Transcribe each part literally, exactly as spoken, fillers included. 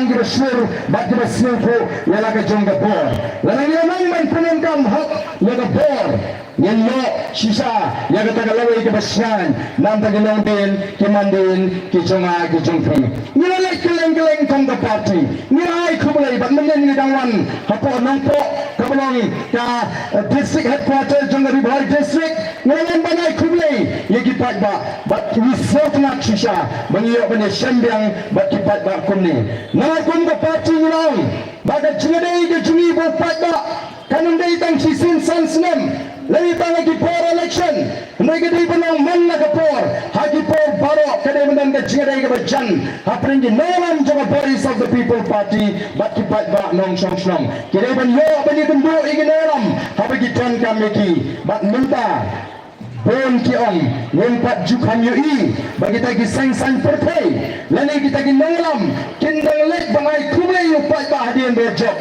kiba shlur bad kiba sngewthuh ïa la ka jong ka bor. Lada ngi la nang ban pyndonkam hok ïa ka bor, ngin ïoh shisha ïa kata ka lawei kaba shngaiñ na ka bynta ki longdien ki mandien ki jong nga ki jong phi. Ngi la leit kylleng kylleng kum ka party, ngi la ai khublei bad mynnin ngi dang wan hapoh Nongpoh kaba long ka, eh, district headquarter jong ka Ri Bhoi District. Ngi la wan ban ai khublei ïa ki paidbah bad ngi sngewtynnat shisha ba ngi ïoh ban ïashem biang bad ki paidbah kumne. Namar kum ka party ngi la ong ba ka jingïadei ka jong ngi bad u paidbah kan ym dei tang shisien san snem lane tang ha ki por election. Hynrei ka dei ban long man la ka por, ha ki por baroh ka dei ban long ka jingïadei kaba jan hapdeng ki nongïalam jong ka Voice of the People Party bad ki paidbah nongshong shnong. Ki dei ban ïoh ban ïakynduh ïa ki nongïalam haba ki donkam ïa ki. Bad mynta bun ki ong ngim pat ju kham ïohi ba kita ki seng saiñ pyrthei lane kita ki nongïalam kin dang leit ban ai khublei ïa u paidbah hadien ba la jop.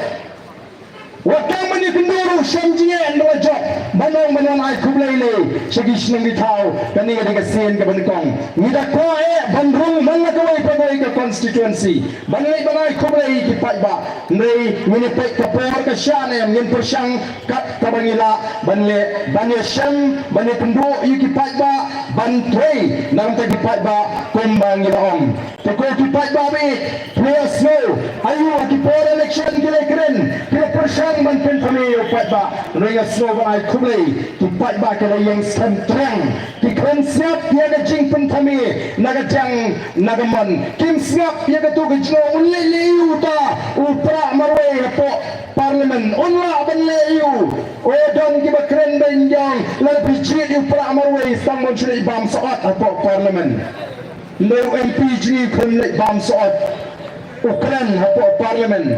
Wat tang ban ïakynduh ruh shem jingeh ynda la jop ban ong ban wan ai khublei lei sha ki shnong ki thaw. Kane ka dei ka sien kaba nyngkong. Ngi da kwah eh ban rung man la kawei pa kawei ka constituency ban leit ban ai khublei ïa ki paidbah. Hynrei ngin ïa peit ka por ka shah ne em, ngin pyrshang kat kaba ngi lah ban leh, ban ïashem, ban ïakynduh ïa ki paidbah, ban trei na ka bynta ki paidbah kumba ngi la ong. Te ko ki paidbah ba ïeit, phi ïohsngew aïu ha ki por election ki la kren, ki la pyrshang ban pynthame ïa u paidbah. Hynrei nga sngew ban ai khublei, ki paidbah ki la ïeng skhem tyrreng. Ki kren sngap ïa ka jingpynthame na ka jiang na ka mon. Kim sngap ïa kato ka jingong un leh leh ïa uta u prah marwei hapoh Parliament. Un lah ban leh ïa u. O don kiba kren beiñ jong lada phi jied ïa u prah marwei tang ban shu leit bam sot hapoh Parliament. Hynrei u M P jong ngi um leit bam sot. U kren hapoh Parliament.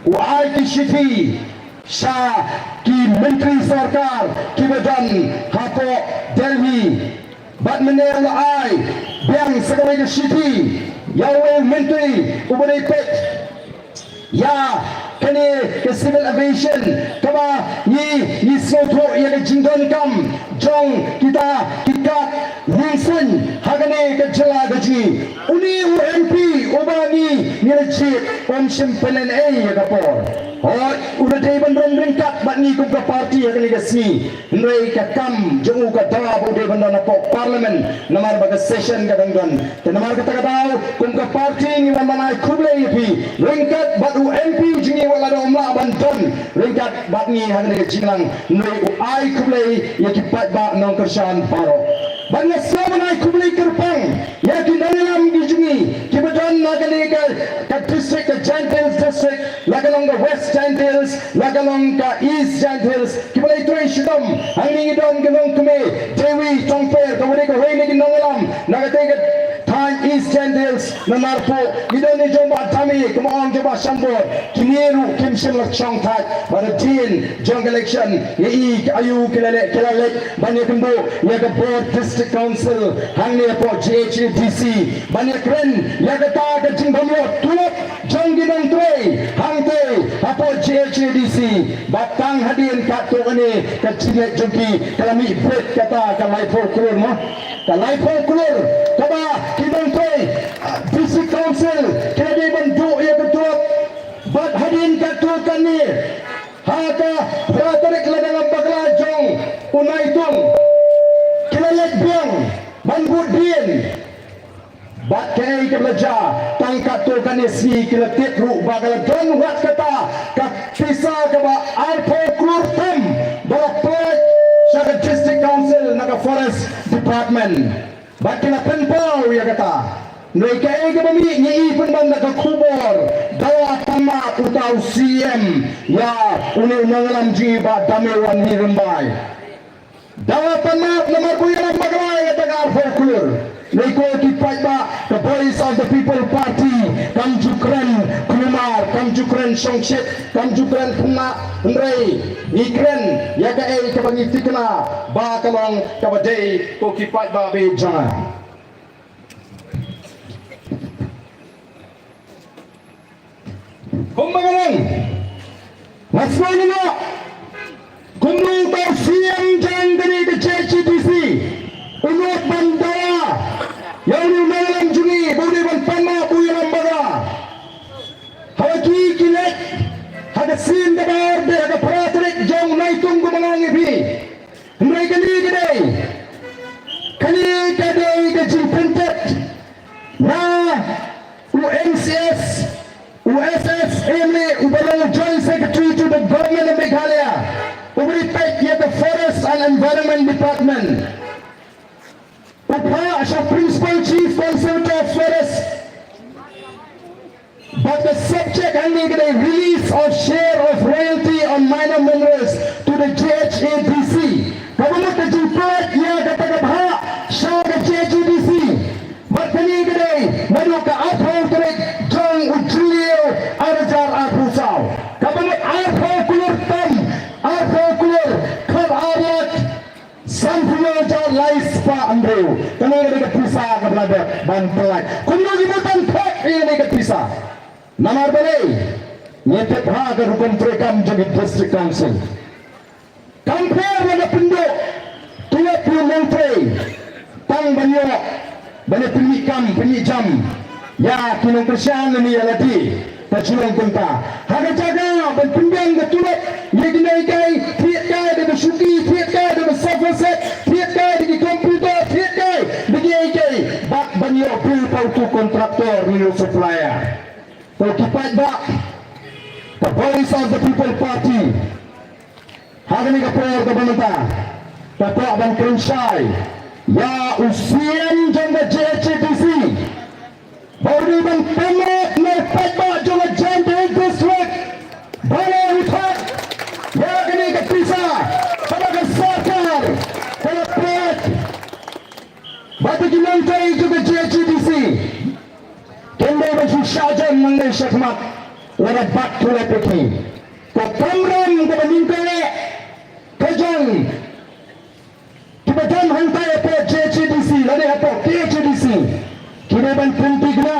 U ai ki shithi sha ki myntri sorkar kiba don hapoh Delhi. Bad mynne u la ai biang sa kawei ka shithi ïa uwei u myntri uba dei peit ïa kane ka civil aviation kaba ngi, ngi sngewthuh ïa ka jingdonkam jong kita ki kad ïingsuiñ ha kane ka jylla ka jong ngi. Une u M P uba ngi, ngi la jied um shym pynlehnohei ïa ka por. Hooid, u la dei ban don ryngkat bad ngi kum ka party ha kane ka sngi. Hynrei ka kam jong u ka daw ba u dei ban don hapoh Parliament namar ba ka session ka dang don. Te namar kata ka daw kum ka party ngi wan ban ai khublei ïa phi ryngkat bad u M P jong ngi wat la da um lah ban don ryngkat bad ngi ha kane ka jingïalang. Hynrei u ai khublei ïa ki paidbah nongkyrshan baroh. Bad nga sngew ban ai khublei kyrpang ïa ki nongïalam ki jong ngi kiba don na kane ka, ka district, ka Jaintia Hills District, la ka long ka West Jaintia Hills, la ka long ka East Jaintia Hills, kiba la ïatrei shitom. Hangne ngi don ka longkmie Dewi Tongper, kaba dei kawei na ki nongïalam na katei ka thaiñ East Jaintia Hills, na Narpuh. Ngi don ïa jong Bah Dame, kaba ong jong Bah Shanbor. Kine ruh kim shym la shong thait bad hadien jong ka election. Ngi i aïu ki la leh, ki la leit ban ïakynduh ïa ka bor District Council hangne hapoh J H A D C ban ïakren ïa kata ka jingbym ïoh tup jong ki nongtrei hangtei hapoh J H A D C. Bad tang hadien katto katne ka jingngeit jong ki ka la mih beit kata ka laiphew klur mo. Ka laiphew klur kaba ki nongtrei, ah, District Council ki la dei ban duh ïa ka tup. Bad hadien katto katne ha ka phra tarik Ladangam Bakla jong u Naitung ki la leit biang ban bud dien. Bad kaei kaba la jia, tang katto katne sngi ki la tip ruh ba ka la don wat kata ka pisa kaba arphew klur tam ba la pynlait sha ka District Council na ka Forest Department. Bad ki la pynpaw ïa kata. Hynrei kaei kaba mih ngi i pynban da ka khubor, dawa pan map uta u C M ïa une u nongïalam jong ngi Bah Dame Wanhee Rymbai. Dawa pan map namar ba u ïalam bakla ïa kata ka arphew klur. Hynrei ko ki paidbah, ka Voice of the People Party kam ju kren kulmar, kam ju kren shongshit, kam ju kren khynnah. Hynrei ngi kren ïa kaei kaba ngi thikna ba ka long kaba dei, ko ki paidbah ba ïeit jong nga. Kumba nga ong, nga sngewthuh kumno uta u C M jong kane ka J H A D C u nud ban dawa ïa une u nongïalam jong ngi ba u dei ban pan map ba u ïalam bakla. tung kumba nga ong ïa phi. Hynrei kane ka dei, kane ka dei ka jingpynthut na u M C S, u S S Emily uba long Joint Secretary to the Government of Meghalaya, uba dei peit ïa ka Forest and Environment Department. U phah sha Principal Chief Conservator of Forest. Bad ka subject hangne ka dei release of share of royalty on minor minerals to the J H A D C. Kaba mut ka jingpynlait ïa kata ka bhah sha ka J H A D C. Bad kane ka dei naduh ka arphew tarik jong u Jylliew ar hajar arphew saw. Kaba mut arphew klur tam, arphew klur khat ar lak sanphew hajar lai spah hynriew. Kane ka dei ka pisa kaba la dep ban pynlait. Kumno ngi mut ban thok ïa kane ka pisa? Namar balei? Ngi tip ha ka rukom treikam jong ki District Council. Kam pher la ka pynduh tulop ïa u nongtrei tang ban ïoh ban ïa pynmih kam pynmih jam ïa ki nongkyrshan ne ïa lade. Ka jingkynta ha ka jaka ban pynbiang ka tulop ïa ki nonghikai, thied kai da ka shuki, thied kai da ka sofa set, thied kai da ki computer, thied kai da ki hikai, bad ban ïoh bill pa utu contractor ne u supplier. Ko ki paidbah, ka Voice of the People Party ha kane ka por kaba mynta ka kwah ban kren shai ïa u C M jong ka J H A D C. Ba u dei ban pynmih na u paidbah jong ka Jaintia Hills District ba la u thok ïa kane ka pisa kaba ka sorkar ka la pynlait bad ki nongtrei jong ka J H A D C. Kim dei ban shu shah jan nangne shakhmat lada bat tulop ïa ki. Ka kamram kaba nyngkong eh ka jong kiba don hangtai hapoh J H A D C lane hapoh K H A D C ki dei ban pynthikna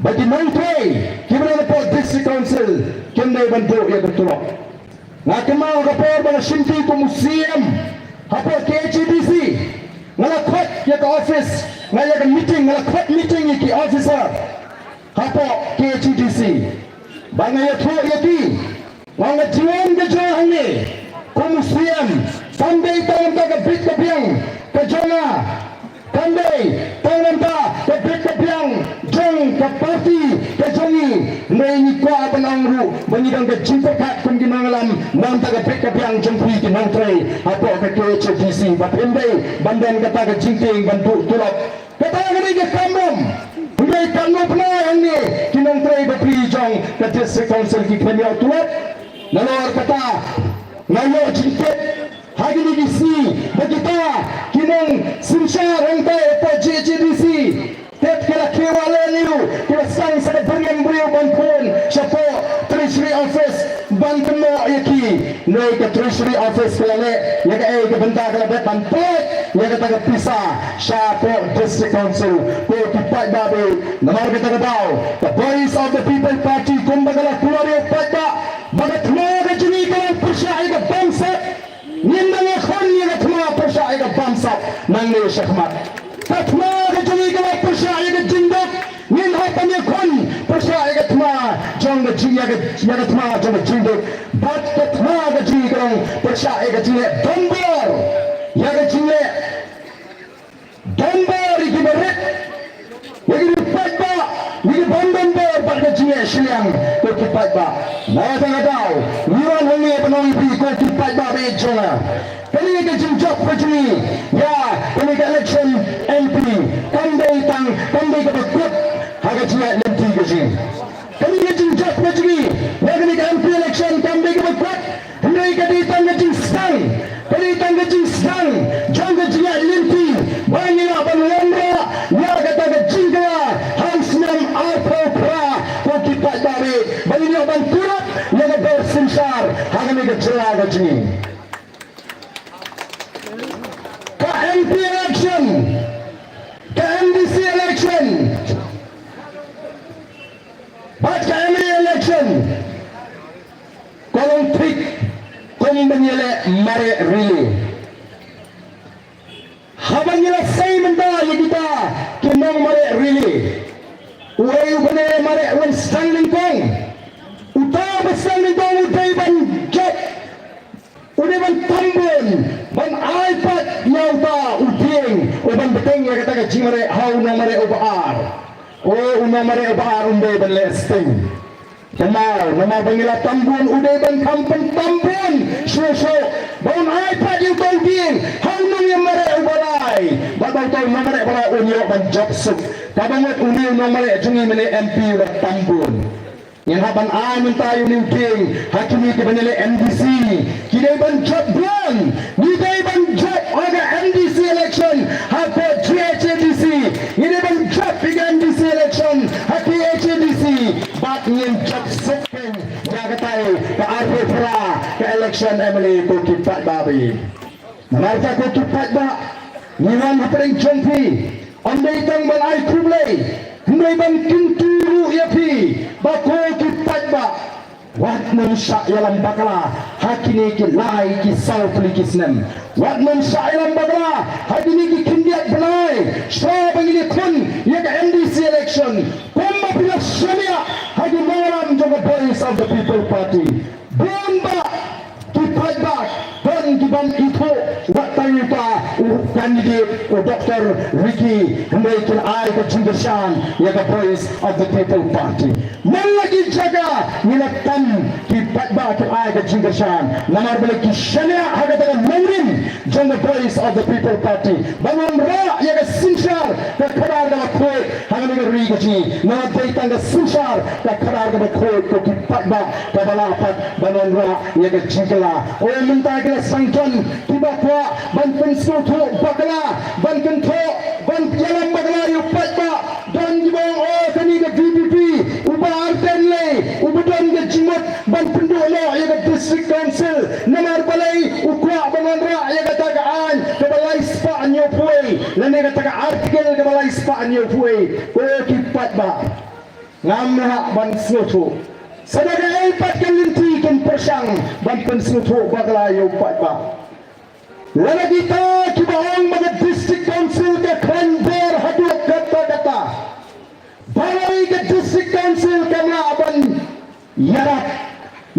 ba ki nongtrei kiba don hapoh District Council kim dei ban duh ïa ka tulop. Nga kynmaw ka por ba nga shim kti kum u C M hapoh K H A D C, nga la khot ïa ka office, nga ïa ka meeting, nga la khot meeting ïa ki officer hapoh K H A D C ba nga ïathuh ïa ki. Nga ong ka jingwan ka jong nga hangne kum u C M kam dei tang namar ka bit ka biang ka jong nga, kam dei tang namar ka bit ka biang jong ka party ka jong ngi. Hynrei ngi kwah ban ong ruh ba ngi don ka jingpyrkhat kum ki nongïalam namar ka bit ka biang jong phi ki nongtrei hapoh ka K H A D C ba phim dei ban don kata ka jingtieng ban duh tulop. Kata ka dei ka kamram. Hynrei katno pynai hangne ki nongtrei bapli jong ka District Council ki khlem ïoh tulop. Nalor kata nga ïoh jingtip ha kine ki sngi ba kita ki nongsynshar hangtai hapoh J H A D C, tet ki la khie wah lehniw, ki la sdang sa ka byrngem briew ban phone shapoh Treasury Office ban kynnoh ïa ki. Ngi ka Treasury Office ka la leh ïa kaei ka bynta ka la dep ban pynlait ïa kata ka pisa shapoh District Council. Ko ki paidbah, namar kata ka daw ka Voice of the People Party kumba ka la kular ïa u paidbah ba ka thma ka jong ngi ka long pyrshah ïa ka bamsap. Ngin nang ïakhun ïa ka thma pyrshah ïa ka bamsap nangne shakhmat. Ka thma ka jong ngi ka long pyrshah ïa ka jingduk. Ngin hap ban ïakhun pyrshah ïa ka thma jong ka jing, ïa ka, ïa ka thma jong ka jingduk. Bad ka thma ka jong ngi ka long pyrshah ïa ka jingleh donbor, ïa ka jingleh donbor ïa ki barit, ïa ki paidbah, ïa ki bym donbor bad ka jingïaishiliang. Ko ki paidbah, na kata ka daw ngi wan hangne ban ong ïa phi ko ki paidbah ba ïeit jong nga. Kane ka jingjop ka jong ngi ïa kane ka election M P kam dei tang, kam dei kaba kut ha ka jingïaid lynti ka jong ngi. Kane ka jingjop ka jong ngi ïa kane ka M P election kam dei kaba kut. Hynrei ka dei tang ka jingsdang, ka dei tang ka jingsdang jong ka jingïaid lynti ba ngi lah ban wanrah ïa kata ka jingkylla ha u snem arphew phra. Ko ki paidbah, ba ngi lah ban pynlait ïa ka bor synshar ha kane ka jylla ka jong ngi. Ka M P election, ka M D C election bad ka M L A election ka long thik kum ban ïaleh mareh rili. Haba ngi la sei mynta ïa kita ki nongmareh rili, uei uba leh mareh uban sdang nyngkong? Uta uba sdang nyngkong u dei ban jop, u sting ïa kata ka jingmareh ha u nongmareh uba ar. O, u nongmareh uba ar um dei ban leh sting. Kumno, namar ba ngi la tam bun, u dei ban kham pyntam bun shuh shuh ba un ai pat ïa uta u dieng ha u nongïamareh uba lai, bad ba uta u nongmareh uba lai un ïoh ban jop suk. Kaba mut une u nongmareh jong ngi mynne M P u la tam bun. Ngin hap ban ai mynta ïa une u dieng ha kine kiba ngi leh M D C. Ki dei ban jop bun. Ngi dei ban jop ha ka M D C election ha ka G H A D C. Ngi dei ban jop ïa ka M D C election ha ka G H A D C. Bad ngin jop suk ïa katai ka arphew phra ka election M L A, ko ki paidbah. Namar kata ko ki paidbah, ngi wan hapdeng jong phi, ym dei tang ban ai khublei, hynrei ban kyntu ruh ïa phi ba ko ki paidbah, wat nym shah ïalam bakla ha kine ki lai ki saw tylli ki snem. Wat nym shah ïalam bakla ha kine ki khyndiat bnai, shwa ba ngin ïakhun ïa ka M D C election. Kumba phi la shaniah ha ki nongïalam jong ka Voice of the People Party, bun bah ki paidbah, don ki bym ithuh wat tang ïa uta u candidate u Doctor Ricky, hynrei ki la ai ka jingkyrshan ïa ka Voice of the People Party. Man la ki jaka ngi la tam ki paidbah ki la ai ka jingkyrshan, namar balei ki shaniah ha kata ka nongrim jong ka Voice of the People Party ban wanrah ïa ka synshar ka khadar kaba khuid ha kane ka ri ka jong ngi. Namar dei tang ka synshar ka khadar kaba khuid, ko ki paidbah, kaba lah pat ban wanrah ïa ka jingkylla. O, mynta ki la sdang don kiba kwah ban pynsngewthuh bakla, ban kynthoh, ban ïalam bakla ïa u paidbah. Don kiba ong, o, kane ka V P P, u Bah Ardent lei uba don ka jingmut ban pynduh noh ïa ka District Council. Namar balei? U kwah ban wanrah ïa kata ka aiñ kaba lai spah hynñiewphew wei lane kata ka article kaba lai spah hynñiewphew wei. Ko ki paidbah, ngam lah ban sngewthuh. Sa da kaei pat ka lynti kin pyrshang ban pynsngewthuh bakla ïa u paidbah? Lada kita kiba ong ba ka District Council ka khlaiñ bor haduh katta katta, balei ka District Council kam lah ban ïarap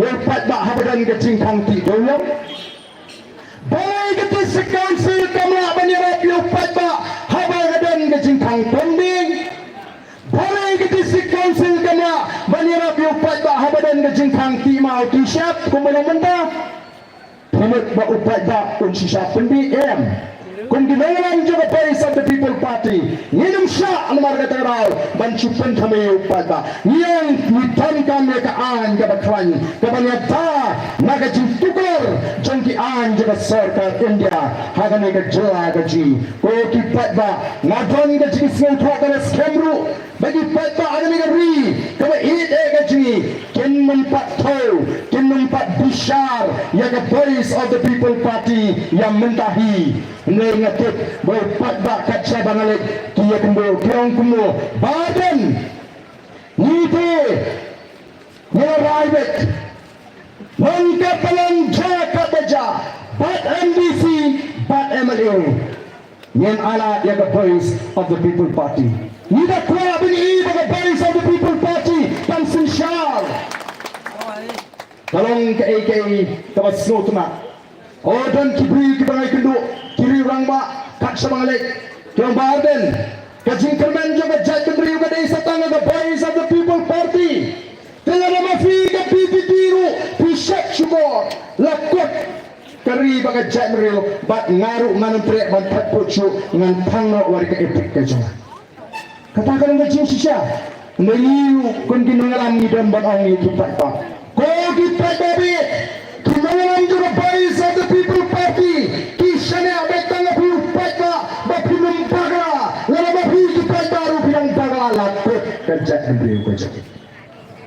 ïa u paidbah haba don ka jingkhang tih dewïong? Balei ka District Council kam lah ban ïarap ïa u paidbah haba ka don ka jingkhang pynbiej? Balei ka District Council kam lah ban ïarap ïa u paidbah haba don ka jingkhang tih maw tih shyiap kumba long mynta? Phi mut ba u paidbah un shu shah pynbiej? Em. Kum ki nongïalam jong ka Voice of the People Party, ngim shah namar kata ka daw ban shu pynthame ïa u paidbah. Ngi ong ngi donkam ïa ka aiñ kaba khlaiñ, kaba ïada na ka jingtuklar jong ki aiñ jong ka sorkar India ha kane ka jylla ka jong ngi. Ko ki paidbah, nga don ka jingsngewthuh kaba skhem ruh ba ki paidbah ha kane ka ri kaba ïeit eh ka jong ngi kin nym pat thew, kin nym pat bishar ïa ka Voice of the People Party ïa mynta hi. Hynrei nga tip ba u paidbah kat shaba nga leit ki ïakynduh, ki ong kumno, Bah Ardent, ngi te ngi la rai beit, long katba long, jia katba jia, bad M D C bad M L A, ngin ailad ïa ka Voice of the People Party. Ngi da kwah ban ïohi ba ka Voice of the People Party kan synshar. Ka long kaei kaei kaba sngewtynnat. O, don ki briew kiba nga ïakynduh, ki riew rangbah, kat shaba nga leit, ki ong, Bah Ardent, ka jingkyrmen jong ka jaitbynriew ka dei sa tang ka Voice of the People Party. Te lada ma phi ka V P P ruh phi shet shukor, la kut ka ri bad ka jaitbynriew, bad nga ruh ngan ym treh ban thait put shuh, ngan thang noh wat ïa ka epic ka jong nga. Kata ka long ka jingshisha. Ngi ruh kum ki nongïalam ngi don ban ong ïa ki paidbah. Ko ki paidbah, ki nongïalam jong ka Voice of the People Party, ki shaniah beit tang ïa phi u paidbah ba phin ym bakla. Lada ma phi ki paidbah ruh phi dang bakla, la kut ka jaitbynriew ka jong ngi.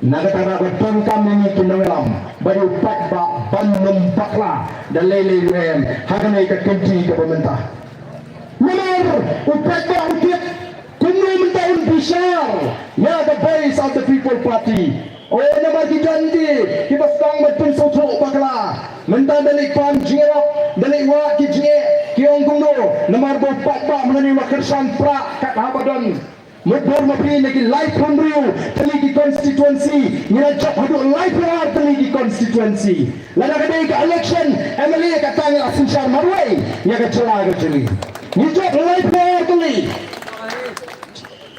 Na kata ka daw ka donkam ïa ngi ki nongïalam bad u paidbah ban ym bakla da lei lei ruh em ha kane ka kynti kaba mynta. Namar u paidbah u tip kumno mynta un bishar ïa ka Voice of the People Party. O, namar ki don ki kiba sdang ban pynsngewthuh bakla. Mynta da leit pan jingïarap, da leit wad ki jingeh, ki ong kumno, namar ba u paidbah mynta u la kyrshan prah kat haba don. Mutbor ma phi na ki laiphew hynriew tylli ki constituency, ngi la jop haduh laiphew ar tylli ki constituency. Lada ka dei ka election M L A kata ngi la synshar marwei ïa ka jylla ka jong ngi. Ngi jop laiphew tylli.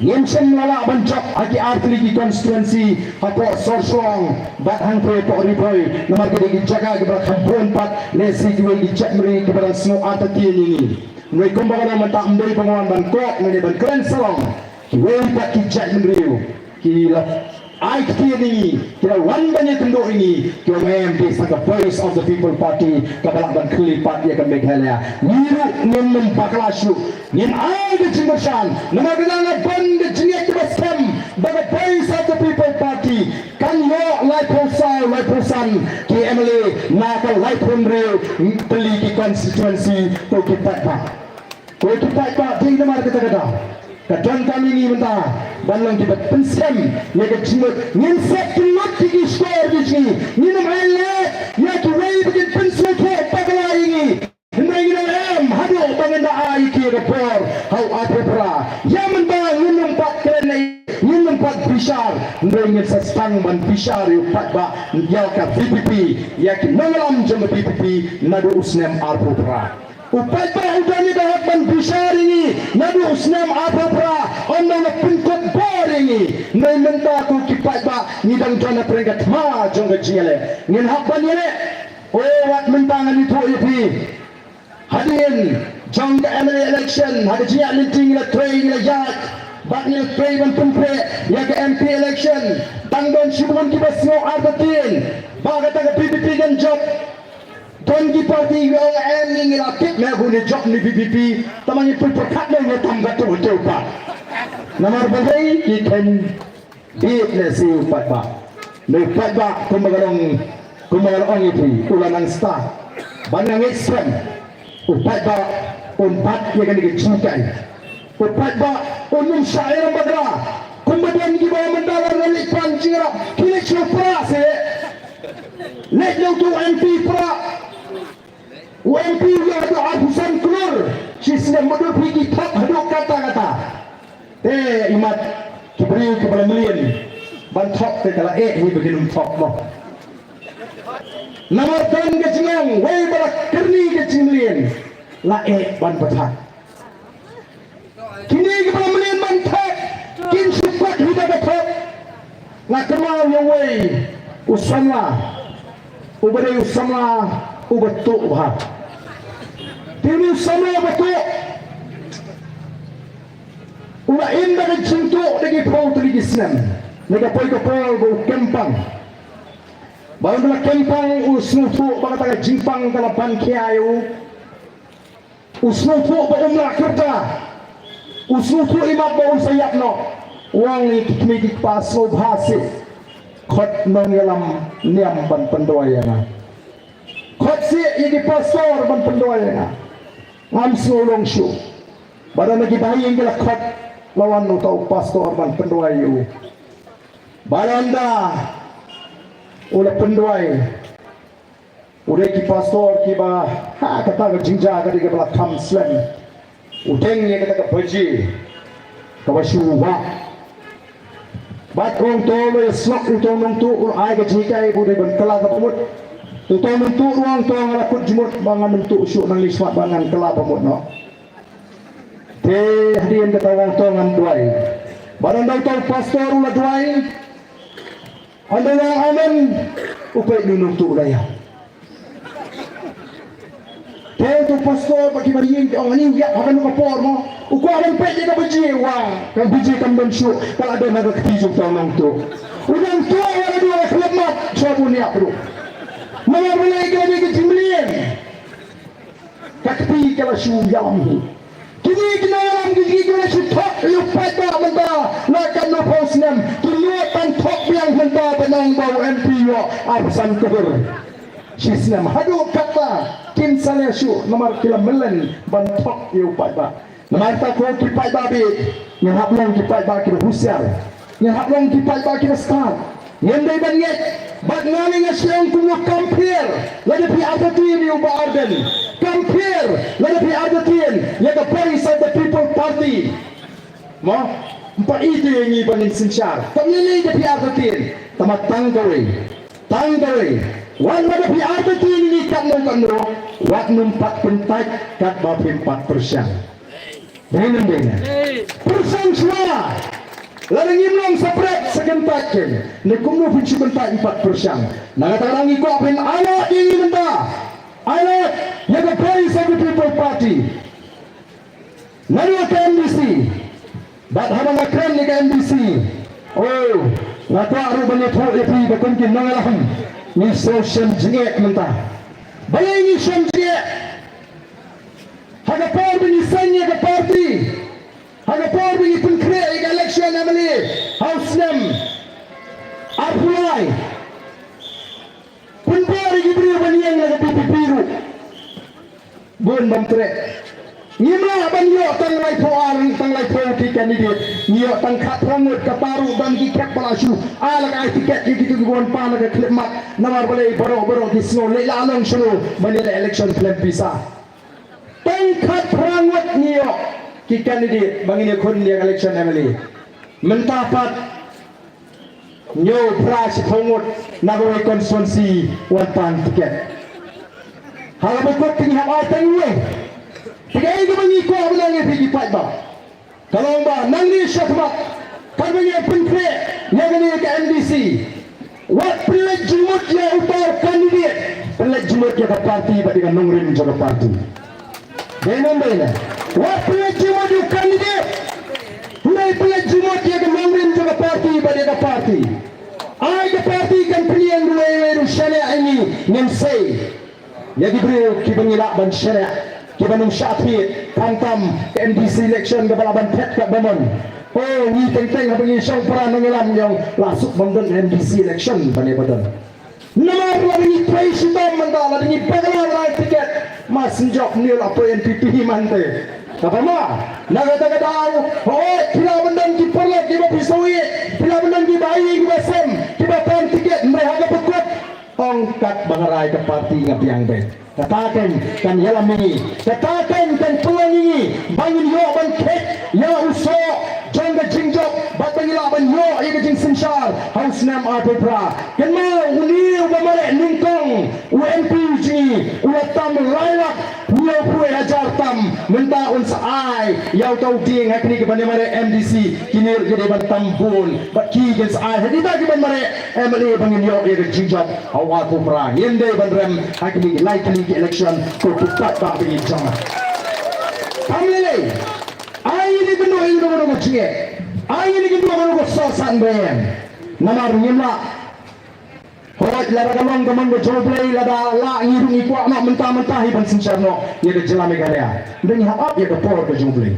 Ngim shym la lah ban jop ha ki artylli ki constituency hapoh Sor Shillong bad hangtei hapoh Ri Bhoi, namar ki dei ki jaka kiba la kham bun pat, lehse kiwei ki jaitbynriew kiba dang sngew artatien ïa ngi. Hynrei kumba ka long mynta, ym dei ba nga wan ban kok, nga dei ban kren sarong. Kiwei pat ki jaitbynriew ki la ai ktien ïa ngi, ki la wan ban ïakynduh ïa ngi, ki ong em, dei sa ka Voice of the People Party kaba lah ban khyllipmat ïa ka Meghalaya. Ngi ruh ngin ym bakla shuh, ngin ai ka jingkyrshan, namar ka dang don ka jingngeit kaba skhem ba ka Voice of the People Party kan ïoh laiphew saw, laiphew san ki M L A na ka laiphew hynriew tylli ki constituency. Ko ki paidbah, ko ki paidbah, dei namar kata ka daw ka donkam ïa ngi mynta ban long kiba pynskhem ïa ka jingmut. Ngin set kynnoh ïa ki shkor ki jong ngi, ngin ym ai lad ïa kiwei ba kin pynsngewthuh bakla ïa ngi. Hynrei ngi ong em, haduh ba ngin da ai ïa ki ka bor ha u arphew phra. Ïa mynba ngin ym pat kren, ngin ym pat bishar, hynrei ngin sa sdang ban bishar ïa u paidbah, ïa ka V P P, ïa ki nongïalam jong ka V P P naduh u snem arphew phra. U paidbah u don ïa ka hok ban bishar ïa ngi naduh u snem arphew phra, ym don la pynkup bor ïa ngi. Hynrei mynta ko ki paidbah, ngi dang don hapdeng ka thma jong ka jingïaleh. Ngin hap ban ïaleh. O, wat mynta ngan ïathuh ïa phi. Hadien jong ka M L A election, ha ka jingïaid lynti ngi la trei, ngi la ïaid, bad ngi la trei ban pynpreh ïa ka M P election. Dang don shibun kiba sngew artatien ba kata ka V P P kan jop. Don ki party kiba ong em, ngi la tip ne, bun ïa jop ne V P P, tangba ngi pynpyrkhat ne ïa tam ka tu tu pa. Namar balei? Ki khein bit ne si u paidbah. Ne u paidbah, kumba ka long, kumba ka long ïa phi, u la nang stad ban nang ngeit skhem. U paidbah un bat ïa kane ka jinghikai. U paidbah un ym shah ïalam bakla. Kumba don kiba mynta la leit pan jingïarap, ki leit sha u Prah se. Leit na uto u M P Prah. U M P u ïoh haduh arphew san klur shisnem, mutdur phi, ki thok haduh katta katta. Te imat ki briew kiba la mlien ban thok te ka la eh hi ba kin ym thok mo. Namar don ka jingong, wei ba la kyrni ka jingmlien, la eh ban batai. Kine kiba la mlien ban thok kin shu kot hi da ka thok. Nga kynmaw ïa uwei u samla, uba dei u samla uba tuh bha. Te une u samla uba tuh u la im da ka jingtuh da ki phew tylli ki snem. Ne ka poi ka por ba u kem pang. Ba ynda la kem pang u sngewthuh ba kata ka jingpang ka la ban khia ïa u. U sngewthuh ba um lah kyrta. U sngewthuh imat ba um sa ïap noh. U ong ïa ki kmie ki kpa, sngewbha seh, khot nongïalam niam ban pynduwai ïa nga. Khot seh ïa ki pastor ban pynduwai ïa nga. Ngam sngew long shuh. Bad haba ki bahaïing ki la khot, la wan uta u pastor ban pynduwai ïa u. Bad haba u la pynduwai, u dei ki pastor kiba, ha kata ka jingjia ka dei kaba la kham slem. U deng ïa kata ka baje kaba shu wah. Bad u ong to, u la ïasyllok uto u nongtuh, u la ai ka jinghikai ba u dei ban kylla kaba mut. Uto u nongtuh u ong to, nga la kut jingmut ba ngan ym tuh shuh, nang leit shakhmat ba ngan kylla ba mut noh. Te hadien kata u ong to ngan duwai. Bad haba uta u pastor u la duwai, haba u ong amen, u peit, une u nongtuh u la ïap. Te uta u pastor bad ki bahaïing ki ong, ani u ïap ha kano ka por mo? U kwah ban peit ïa ka baje. Wa, ka baje kam don shuh, ka la don ha ka kti jong uta u nongtuh. U nongtuh u la dei ban khyllipmat, shuwa ba un ïap ruh. Namar balei? Ka la dei ka jingmlien. Ka kti ka la shu ïalam hi. Kine ki nongïalam ki jong ngi ki la shu thok ïa u paidbah mynta la katno phew snem. Ki nud ban thok biang mynta ban ong ba u M P u ïoh arphew san klur shisnem. Haduh katta kim sa leh shuh namar ki la mlien ban thok ïa u paidbah. Namar kata ko ki paidbah bit, ngin hap long ki paidbah kiba husiar. Ngin hap long ki paidbah kiba stad. Ngim dei ban ngeit. Bad nga, nga shu ong kumno, kam pher lada phi artatien ïa u Bah Ardent. Kam pher lada phi artatien ïa ka Voice of the People Party. Mo, ym pat ïeit ïa ngi ba ngin synshar. Kam lei lei da phi artatien. Tangba tang kawei, tang kawei, wat lada phi artatien ïa ngi katno katno, wat nym pat pyntait katba phim pat pyrshang. Dei ne em dei ne? Pyrshang shuwa. Lada ngim long separate sa kyntait kein. Ne kumno phin shu kyntait pat pyrshang. Na kata ka daw ngi kwah phin ailad ïa ngi mynta. Ailad ïa ka Voice of the People Party. Naduh ka M D C. Bad haba nga kren ïa ka M D C. Oh, nga kwah ruh ban ïathuh ïa phi ba kum ki nongïalam. Ngi sngewsih jingeh mynta. Balei ngi sngewsih jingeh? Ha ka por ba ngi seng ïa ka party. Ha ka por ba ngi pynkhreh ïa ka election M L A ha u snem arphew lai. Pynbor ïa ki briew ban ïeng na ka V P P ruh. Bun bym treh. Ngim lah ban ïoh tang laiphew ar, tang laiphew ki candidate. Ngi ïoh tang khatphra ngut, kata ruh don ki khep ba la shu ai la ka ai tiket ïa kito kiba wan pan na ka khyllipmat. Namar balei baroh baroh ki sngew leh la long shuh ban ïaleh election khlem pisa. Tang khatphra ngut ngi ïoh ki candidate ba ngin ïakhun ïa ka election M L A. Mynta pat hynñiew phra shiphew ngut na kawei ka constituency wan pan tiket. Ha kaba kut te ngi hap ai tang uwei. Te kaei kaba ngi kwah ban ong ïa phi ki paidbah. Ka long ba nangne shakhmat katba ngi pynkhreh ïa kane ka M D C, wat pynleit jingmut ïa uta u candidate, pynleit jingmut ïa ka party bad ïa ka nongrim jong ka party. Dei ne em dei ne? Wat pynleit jingmut ïa u candidate, hynrei pynleit jingmut ïa ka nongrim jong ka party bad ïa ka party. Ai ka party kan pynïeng ruh ïa u shaniah ïa ngi, ngin sei. Ïa ki briew kiba ngi lah ban shaniah, kiba nang shah thied, khamtam ka M D C election kaba lah ban phet katba mon. Oh, ngi teng teng haba ngi shong para nongïalam, ngi ong la suk bym don M D C election ban ïa ba don. Namar lada ngi trei shitom mynta, lada ngi bakla ban ai tiket, ma sngewjop ngi la poi N P P hi man te. Kaba ma, na kata ka daw, hooid, phi lah ban don ki paralok kiba phi sngewsih, phi lah ban don kiba aïu kiba sem, kiba pan tiket, hynrei ha kaba kut, ong katba nga rai ka party nga biang beit. Kata kan kan ïalam ïa ngi. Kata kan kan pynlong ïa ngi ba ngin ïoh ban kheit ïa u soh jong ka jingjop bad ba ngin lah ban ïoh ïa ka jingsynshar ha u snem arphew phra. Kynmaw une uba mareh nyngkong u M P jong ngi u la tam lai lak hynñiewphew hajar tam, mynta un sa ai ïa uta u dieng ha kine kiban ïa mareh M D C, kine ruh ki dei ban tam bun bad ki kin sa ai ha kita kiban mareh M L A ba ngin ïoh ïa ka jingjop ha u arphew phra. Ngim dei ban rem ha kine ki lai tylli ki election, ko ki paidbah ba ngin jong. Kam lei lei. Ai ïa kane kano kano ka jingeh. Ai ïa kane kano kano ka soh san ba ïeng. Namar ngim lah. Hooid, lada ka long ka mon ka jong U Blei, lada lah ngi ruh ngi kwah noh mynta mynta hi ban synshar noh ïa ka jylla Meghalaya. Hynrei ngi hap ap ïa ka por ka jong U Blei.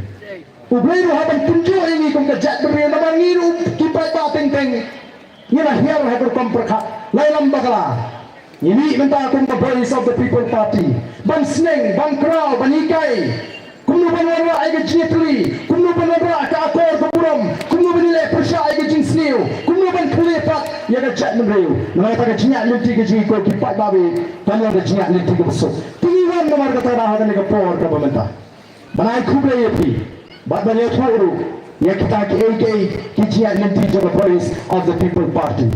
U Blei ruh hap ban pynjur ïa ngi kum ka jaitbynriew, namar ngi ruh ki paidbah teng teng ngi la hiar ha ka rukom pyrkhat, la ïalam bakla. Ngi mih mynta kum ka Voice of the People Party ban sneng, ban kraw, ban hikai kumno ban wanrah ïa ka jingïatylli, kumno ban wanrah ka akor ka burom, kumno ban ïaleh pyrshah ïa ka jingsniew, kumno ban khleh pat ïa ka jaitbynriew. Namar kata ka jingïaid lynti ka jong ngi ko ki paidbah, kam long ka jingïaid lynti kaba suk. Te ngi wan namar kata ka daw ha kane ka por kaba mynta ban ai khublei ïa phi bad ban ïathuh ruh ïa kita kiei kiei ki jingïaid lynti jong ka Voice of the People Party.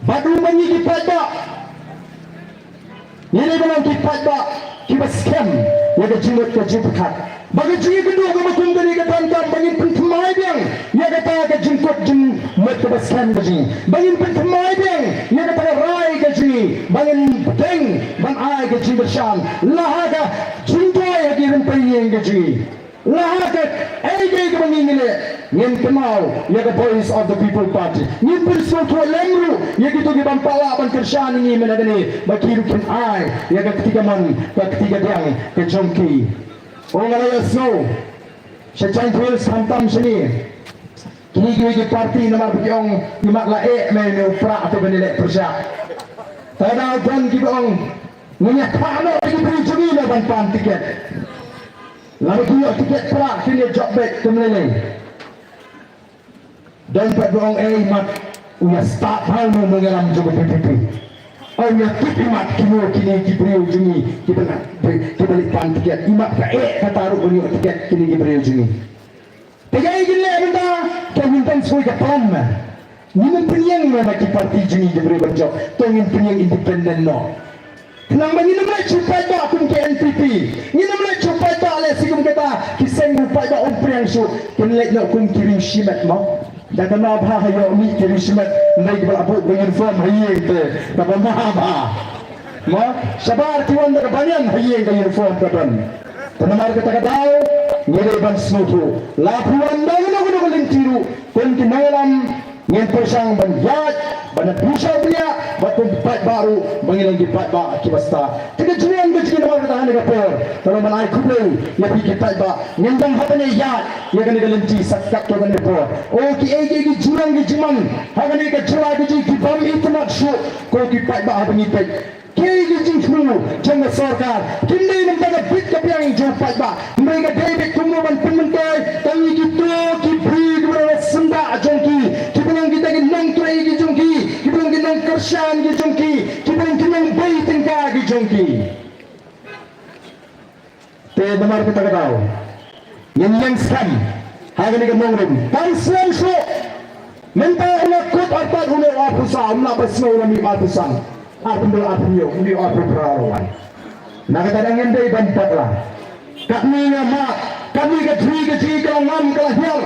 Bad ruh ma ngi ki paidbah, ngi dei ban long ki paidbah kiba skhem ïa ka jingmut ka jingpyrkhat. Ba ka jingïakynduh kaba kum kane ka donkam ba ngin pynthymmai biang ïa kata ka jingkut jingmut kaba skhem ka jong ngi. Ba ngin pynthymmai biang ïa kata ka rai ka jong ngi ba ngin bteng ban ai ka jingkyrshan la ha ka jingduwai ha ki rympei ïing ka jong ngi. La ha kaei kaei kaba ngi ngi leh, ngin kynmaw ïa ka Voice of the People Party. Ngin pynsngewthuh lem ruh ïa kito ki bym pat lah ban kyrshan ïa ngi mynta kane ba ki ruh kin ai ïa ka kti kamon ka kti kadiang ka jong ki. Ong nga la ïohsngew sha Jaintia Hills khamtam shane, kine kiwei ki party namar ba ki ong imat la eh me ne u prah te ban ïaleh pyrshah. Te da don kiba ong ngin ïa khah noh ïa ki briew jong ngi na ban pan tiket. Lada ki ïoh tiket prah kin ïa jop beit kum lei lei. Don pat ba ong ei mat u ïa stad ha u nongïalam jong ka V P P. U ïa tip imat kino kine ki briew jong ngi kiba na kiba leit pan tiket. Imat ka eh kata ruh ban ïoh tiket kine ki briew jong ngi. Te kaei ngin leh mynta, to ngin pynshoi ka plan ma. Ngim pynïeng ma ki party jong ngi ki briew ban jop, to ngin pynïeng independent noh. Khnang ba ngin ym leit shu paidbah kum ki N P P. Ngin ym leit shu paidbah lehse kum kita ki seng u paidbah um pdiang shuh. Kin leit noh kum ki riew shimet mo. Da kano bha ha ïoh mih ki riew shimet, hynrei kiba la buh ka uniform ha ïing te kaba ma bha. Mo, shabar ki wan da ka banyan ha ïing ka uniform ka don. Te namar kata ka daw ngi dei ban sngewthuh. La phi wan da kano kano ka lynti ruh, kum ki nongïalam ngin pyrshang ban ïaid, ban ïa pyrshang ban ïa, bad kum ki paidbah ruh ba ngin long ki paidbah kiba stad. Te ka jingïaid ka jingïaid namar kata ha kane ka por, ka long ban ai khublei ïa phi ki paidbah. Ngin dang hap ban ïaid ïa kane ka lynti sa katto katne por. O kiei kiei ki jinglong ki jingman ha kane ka jylla ka jong ngi, ki bym itynnad shuh, ko ki paidbah, haba ngi peit kiei ki jingthmu jong ka sorkar, kim dei namar ka bit ka biang jong u paidbah, hynrei ka dei beit kumno ban pynmyntoi tang ïa kito ki briew kiba long syndah jong ki, kiba long kita ki nongtrei ki jong ki, kiba long ki nongkyrshan ki jong ki, kiba long ki nongbei tyngka ki jong ki. Te namar kata ka daw ngin ïeng skhem ha kane ka nongrim. Kam slem shuh. Mynta u la kut artat, u la arphew saw, u la ba sngew u la mih arphew san, arphew hynriew, arphew hynñiew, u mih arphew phra ruh wan. Na kata dang ngin dei ban bakla. Katne nga mad, katne ka jri ka jri ka la ngam ka la hiar.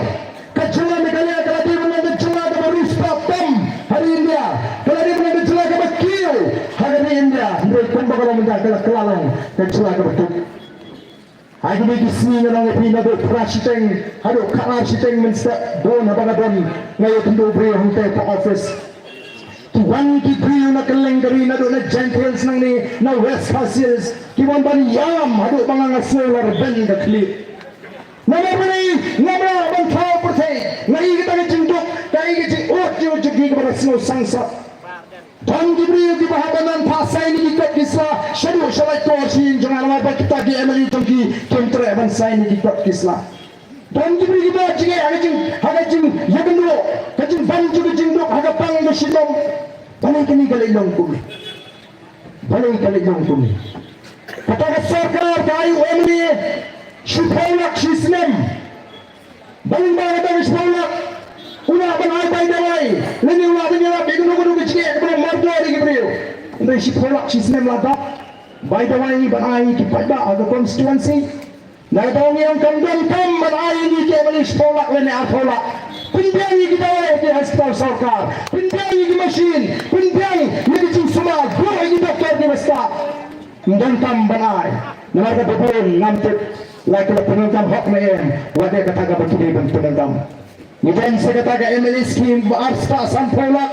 Ka jylla Meghalaya ka la dei ban long ka jylla kaba riewspah tam ha ri India. Ka la dei ban long ka jylla kaba kiew ha ka ri India. Hynrei kumba ka long mynta ka la kylla long ka jylla kaba duk. Ha kine ki sngi nga ong ïa phi, naduh phra shiteng haduh khatar shiteng mynstep bun haba nga don, nga ïakynduh briew hangtei ha office. Ki wan ki briew na kylleng ka ri, naduh na Jaintia Hills nangne, na West Khasi Hills, ki wan ban ïalam haduh ba nga, nga sngew la rben ka khlieh. Namar balei? Namar ban thaw pyrthei. Nga i kata ka jingduk, ka i ka jingud jong ki kiba la sngew sangsot. Don ki briew kiba hap ban nang phah sign ïa ki kot ki sla shaduh sha laitkor sha ïing jong nga, namar ba kita ki M L A jong ki kim treh ban sign ïa ki kot ki sla. Don ki briew kiba jingeh ha ka jing, ha ka jingïakynduh, ka jingbam jong ka jingduk ha ka pang ka shitom. Balei kane ka leit long kumne? Balei ka leit long kumne? Kata ka sorkar ka ai u M L A shiphew lak shi snem. Balei ba kata ka shiphew lak u lah ban ai bai dawai, lane u lah ban ïarap ïa kano kano ka jingeh kaba mardor ïa ki briew? Hynrei shiphew lak shi snem la dap bai dawai ban ai ki paidbah ha ka constituency. Na kata ngi ong kam donkam ban ai ïa ngi ki M L A shiphew lak lane arphew lak. Pynbiang ïa ki dawai ha ki hospital sorkar. Pynbiang ïa ki machine. Pynbiang ïa ki jingsumar. Buh ïa ki doktor kiba stad. Ym donkam ban ai. Namar kata bun ngam tip la ki la pyndonkam hok ne em. Wat ïa kata kaba ki dei ban pyndonkam. Ngi don sa kata ka M L A scheme ba ar spah sanphew lak.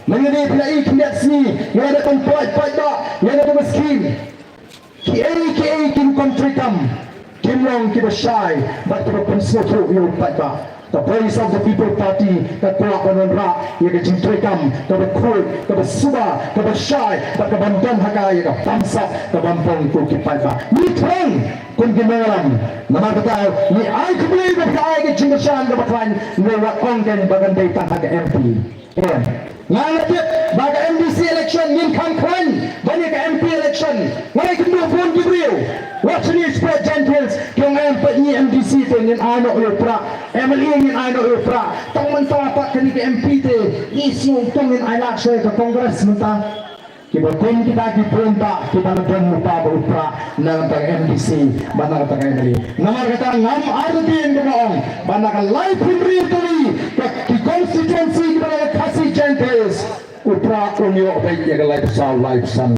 Mynne phi la i khyndiat sngi ngi la dep ban pynlait paidbah ïa kata ka scheme. Kiei kiei ki rukom treikam kim long kiba shai bad kiba pynsngewthuh ïa u paidbah. Ka Voice of the People Party ka kwah ban wanrah ïa ka jingtreikam kaba khuid, kaba suba, kaba shai bad kaban don ha ka ïa ka bamsap ka bamfong ko ki paidbah. Ngi thrang kum ki nongïalam, namar kata ngi ai khublei ba ka ai ka jingkyrshan kaba khlaiñ, ngi wat ong kein ba kan dei tang ha ka M P. Em. Nga la tip ba ka M D C election ngin kham khlaiñ ban ïa ka M P election. Nga la ïakynduh bun ki briew. Wat shane sha Jaintia Hills ki ong em, peit ngi M D C te ngin ai noh ïa u Prah, M L A ngin ai noh ïa u Prah. Tang mynta pat kane ka M P te ngi sngew tang ngin ai lad sha ka Congress mynta. Kiba kum kita ki bun ta kiba la don lypa bad u Prah na ka bynta ka M D C bad na ka bynta ka M L A. Namar kata ngam artatien ba nga ong ba na ka laiphew hynriew tylli ka ki constituency kiba na ka Khasi Jaintia Hills, u Prah un ïoh beit ïa ka laiphew saw, laiphew san.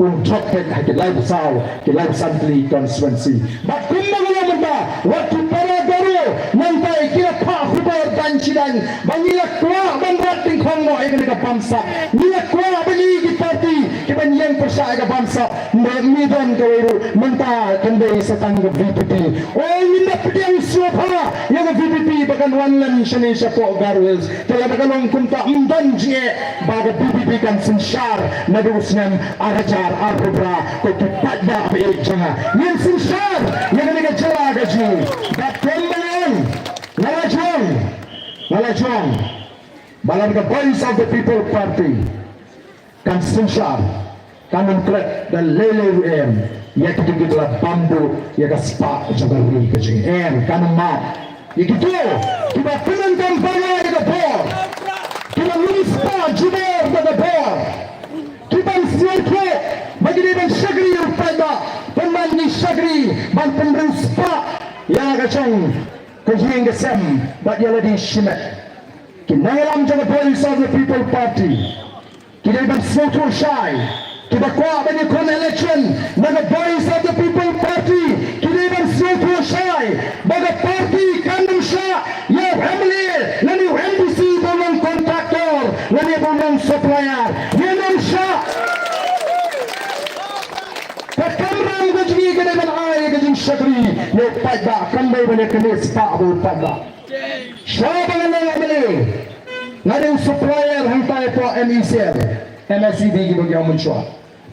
Un jop beit ha ki laiphew saw, ki laiphew san tylli constituency. Bad kumba nga ong mynta, wat ki para Garo nangta ki la phah khubor dang shi dang ba ngi la kwah ban rat dyngkhong noh ïa kane ka bamsap. Ngi la kwah ban ïoh ki party kiban ïeng pyrshah ïa ka bamsap. Ngi don kawei ruh, mynta kan dei sa tang ka V P P. O, ngin da pdiang sngewbha ïa ka V P P ba kan wan lem shane shapoh Garo Hills. Te lada ka long kumta, ym don jingeh ba ka V P P kan synshar naduh u snem ar hajar arphew phra, ko ki paidbah ba ïeit jong nga. Ngin synshar ïa kane ka jylla ka jong ngi. Bad kumba nga ong, nga la jong, nga la jong ba lada ka Voice of the People Party kan synshar, kan ym klet da lei lei ruh em ïa kito kiba la bam duh ïa ka spah jong ka ri ka jong ngi. Em, kan ym mad. Ïa kito kiba pyndonkam palat ïa ka bor, kiba lum spah jubor da ka bor, kiban sngewthuh ba shakri ban pynriewspah ïa ka jong ka ïing ka sem bad ïa lade shimet. Ki nongïalam jong ka Voice of the People Party ki dei ban sngewthuh shai. Kiba kwah ban ïakhun election na ka Voice of the People Party ki dei ban sngewthuh shai ba ka party kan ym shah ïa u M L A lane u M D C ba long contractor lane ba long supplier. Ngin ym shah. Ka kamram ka jong ngi ka dei ban ai ka jingshakri ïa u paidbah, kam dei ban ïa kane spah ba u paidbah. Shuwa ba nga long M L A nga dei u supplier hangtai hapoh M E C L, M S E D kiba ngi ong mynshuwa.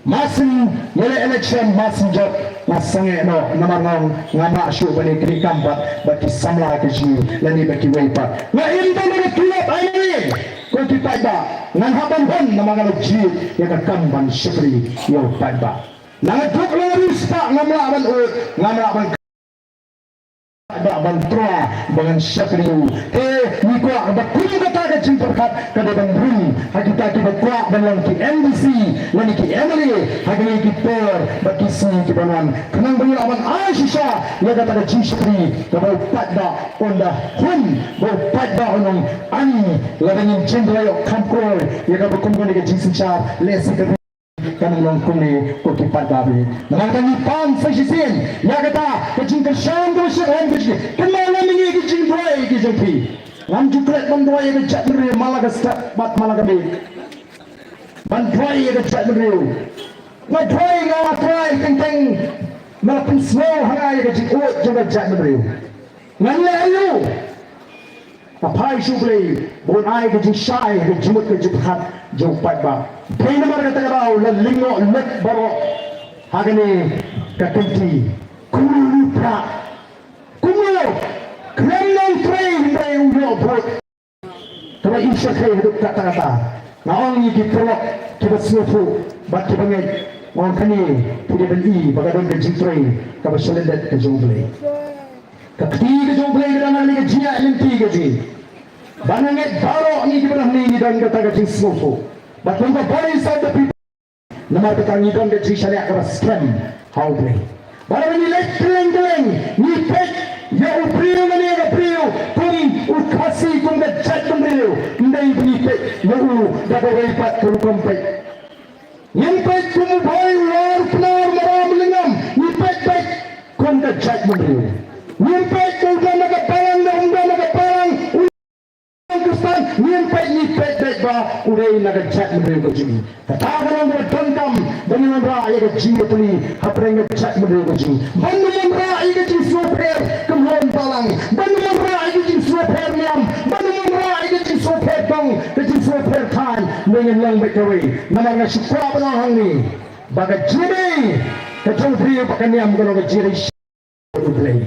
Mar shen ïaleh election mar shen jop nga sangeh noh namar nga ong ngam lah shuh ban ïa kane kam bad bad ki samla ka jong ngi lane bad kiwei pat. Nga im tang da ka tulop M L A ko ki paidbah. Ngan hap ban hun namar nga la jied ïa ka kam ban shakri ïa u paidbah. Na nga duk la nga riewspah ngam lah ban ud, ngam lah ban, ban, ban trua ba ngan shakri ïa u. Te ngi kwah ba kum kata ka jingpyrkhat ka dei ban rung ha kita kiba kwah ban long ki M D C lane ki M L A ha kine ki por bad ki sngi kiban wan, khnang ba ngin lah ban ai shisha ïa kata ka jingshakri kaba u paidbah un da hun, ba u paidbah un ong, ani lada ngin jin ïoh kham kloi ïa kaba kum kane ka jingsynshar lehse ka ri kan long kumne ko ki paidbah. Namar ka ngi pan sa shisien ïa kata ka jingkyrshan kaba shyrkhei ka jingkynmaw lem ïa ki jingduwai ki jong phi. Ngam ju klet ban duwai ïa ka jaitbynriew man la ka step bad man la ka miet. Ban duwai ïa ka jaitbynriew, nga duwai, nga la trai teng teng, nga la pynsngew ha nga ïa ka jingud jong ka jaitbynriew. Ngan leh aïu? Nga phai sha U Blei ba un ai ka jingshai ha ka jingmut ka jingpyrkhat jong u paidbah. Dei namar kata ka daw la lyngngoh lut baroh ha kane ka kynti. Kumno u Prah, kumno, khlem nongtrei hynrei u ïoh vote. Kaba i shyrkhei haduh katta katta. Nga ong ïa ki paralok kiba sngewthuh bad kiba ngeit, nga ong kane phi dei ban i ba ka don ka jingtrei kaba shalyndet ka jong U Blei. Ka kti ka jong U Blei ka dang ha kane ka jingïaid lynti ka jong ngi. Bad nga ngeit baroh ngi kiba don hangne ngi don kata ka jingsngewthuh. Bad kum ka Voice of the People, namar kata ngi don ka jingshaniah kaba skhem ha U Blei. Bad haba ngi leit kylleng kylleng ngi peit ïa u briew lane ïa ka briew kum u Khasi, kum ka jaitbynriew. Ym dei ba ngi peit ïa u da kawei pat ka rukom peit. Ngim peit kum u Bhoi, u War, u Pnar, u Maram, u Lyngngam. Ngi peit, peit kum ka jaitbynriew. Ngim peit ba u don na ka balang ne um don na ka balang, u Khristan. Ngim peit, ngi peit, peit ba u dei na ka jaitbynriew ka jong ngi. Kata ka long kaba donkam ba ngin wanrah ïa ka jingïatylli hapdeng ka jaitbynriew ka jong ngi. Ban ym wanrah ïa ka jingsngewpher kynhun balang, ban ym wanrah ïa ka jingsngewpher niam, ban ym wanrah ïa ka jingsngewpher dong, ka jingsngewpher thaiñ. Ngi ngin long beit kawei. Namar nga shu kwah ban ong hangne ba ka jingïadei ka jong u briew bad ka niam ka long ka jingïadei sha U Blei.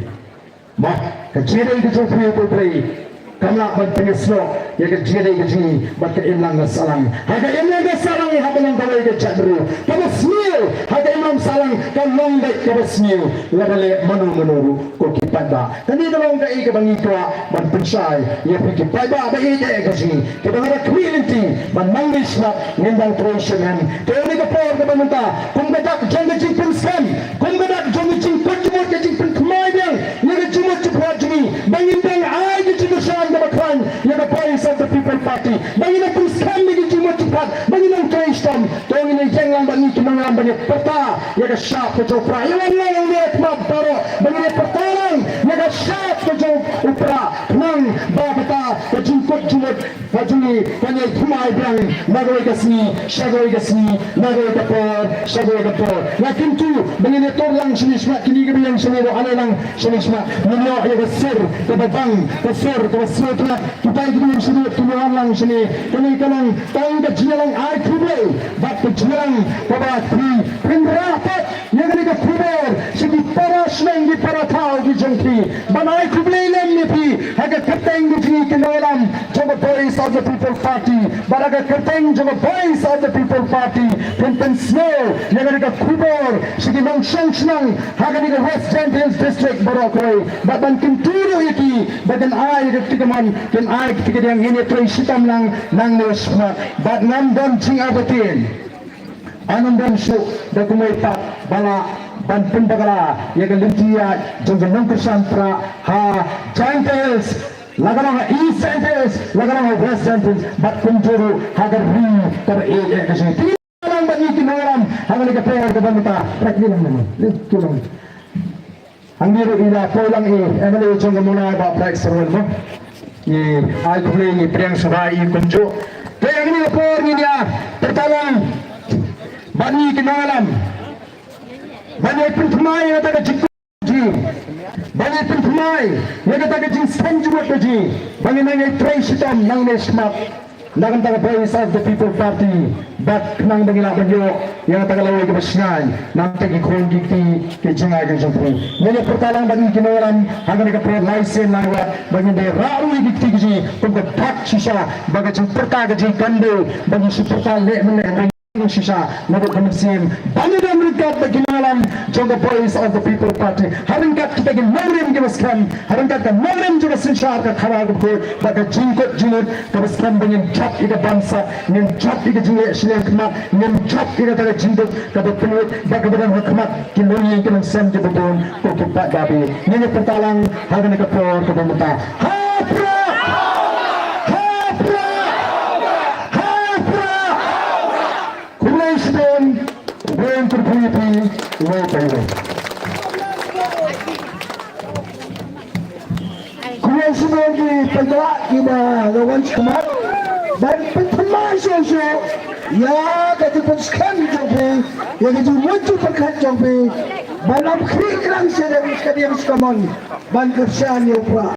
Mo, ka jingïadei ka jong u briew bad U Blei kam lah ban pynïasnoh ïa ka jingïadei ka jong ngi bad ka imlang ka sahlang. Ha ka imlang ka sahlang hap ban long kawei ka jaitbynriew. Kaba sniew ha ka imlang sahlang ka long beit kaba sniew. Lada leh mano mano ruh ko ki paidbah. Kane ka long kaei kaba ngi kwah ban pynshai ïa phi ki paidbah ba ïeit eh ka jong ngi. Kiba nga da khmih lynti ban nang mih shakhmat ngin dang trei shimet. Te ha kane ka por kaba mynta kum ka dak jong ka jingpynskhem, kum ka dak jong ka jingkut jingmut, ka jingpynthymmai biang ïa ka jingmut jingpyrkhat jong ngi ba ngin dang ai ka jingkyrshan kaba khlaiñ ïa ka Voice of the People Party, ba ngin dang pynskhem ïa ka jingmut jingpyrkhat, ba ngin dang trei shitom. To ngin ïeng lang bad ngi ki nongïalam ban ïa pyrta ïa ka shap ka jong u Prah. Ïa wan lang ïa khmat baroh ba ngin ïa pyrta lang ïa ka shap ka jong u Prah. Khnang ba kata ka jingkut jingmut ka jong ngi kan ïa thymmai biang na kawei ka sngi sha kawei ka sngi, na kawei ka por sha kawei ka por. Nga kyntu ba ngin ïa tur lang shane shakhmat, kine kiba ïeng shane ruh ale lang shane shakhmat. Ngin ïoh ïa ka sur kaba bang, ka sur kaba sngewtynnat. Kita kiba ïeng shane ruh kin ïa wan lang shane. Kane ka long tang ka jingïalang ai khublei bad ka jingïalang kaba phi pynrah pat ïa kane ka khubor sha ki para shnong ki para thaw ki jong phi. Ban ai khublei lem ïa phi ha ka kyrteng ka jong ngi ki nongïalam jong ka Voice of the People Party bad ha ka kyrteng jong ka Voice of the People Party phin pynsngew ïa kane ka khubor sha ki nongshong shnong ha kane ka West Jaintia Hills District baroh kawei bad ban kyntu ruh ïa ki ba kin ai ïa ka kti kamon, kin ai ka kti kadiang. Ngin ïa trei shitom lang nangne shakhmat bad ngam don jingartatien. An ym don shuh da kumwei pat ba lah ban pynbakla ïa ka lynti ïaid jong ka nongkyrshan Prah ha Jaintia Hills, la ka long ha East Jaintia Hills, la ka long ha West Jaintia Hills, bad kumjuh ruh ha ka ri kaba ïeit ïa ka jong ngi. Te ngi pyrta lang bad ngi ki nongïalam ha kane ka por kaba mynta. Prah, ki long nangno? Ki long. Hangne ruh i la poi lang i M L A jong ka Mawlai, Bah Prah Syngkon mo. Ngi ai khublei, ngi pdiang sngewbha ïa i kumjuh. Te hangne ka por ngin ïa pyrta lang bad ngi ki nongïalam ban ïa pynthymmai ïa kata ka jingkut jong ngi, ban ïa pynthymmai ïa kata ka jingskhem jingmut jong ngi, ban ïa nang ïa trei shitom nangne shakhmat na ka bynta ka Voice of the People Party, bad khnang ba ngin lah ban ïoh ïa kata ka lawei kaba shngaiñ na ka bynta ki khun ki kti ki jong ngi ki jong phi. Ngin ïa pyrta lang bad ngi ki nongïalam ha kane ka por lai sien lai wat, ba ngin da rah ruh ïa ki kti ki jong ngi kum ka dak shisha, ba ka jingpyrta ka jingkam dei ba ngin shu pyrta leh mynleh, shisha naduh ka mynsiem. Ban ïadon ryngkat bad ki nongïalam jong ka Voice of the People Party, ha ryngkat kita ki nongrim kiba skhem, ha ryngkat ka nongrim jong ka synshar, ka khadar kaba khuid bad ka jingkut jingmut kaba skhem, ba ngin jop ïa ka bamsap, ngin jop ïa ka jingleh shiliang khmat, ngin jop ïa kata ka jingduk kaba pynwit bad kaba don ha khmat ki longïing ki longsem kiba bun, ko ki paid babe. Ngin ïa pyrta lang ha kane ka por kaba mynta. Ha Prah! Ha Prah! Ha Prah! Khublei shibun, wei kyrpang ïa phi, wei pa wei. Khublei shibun ki paidbah kiba la wan shakhmat ban pynthymmai shuh shuh ïa ka jingpynskhem jong phi, ïa ka jingmut jingpyrkhat jong phi, ban ym khih kyrang sha ka dieng sha ka mon, ban kyrshan ïa u Prah.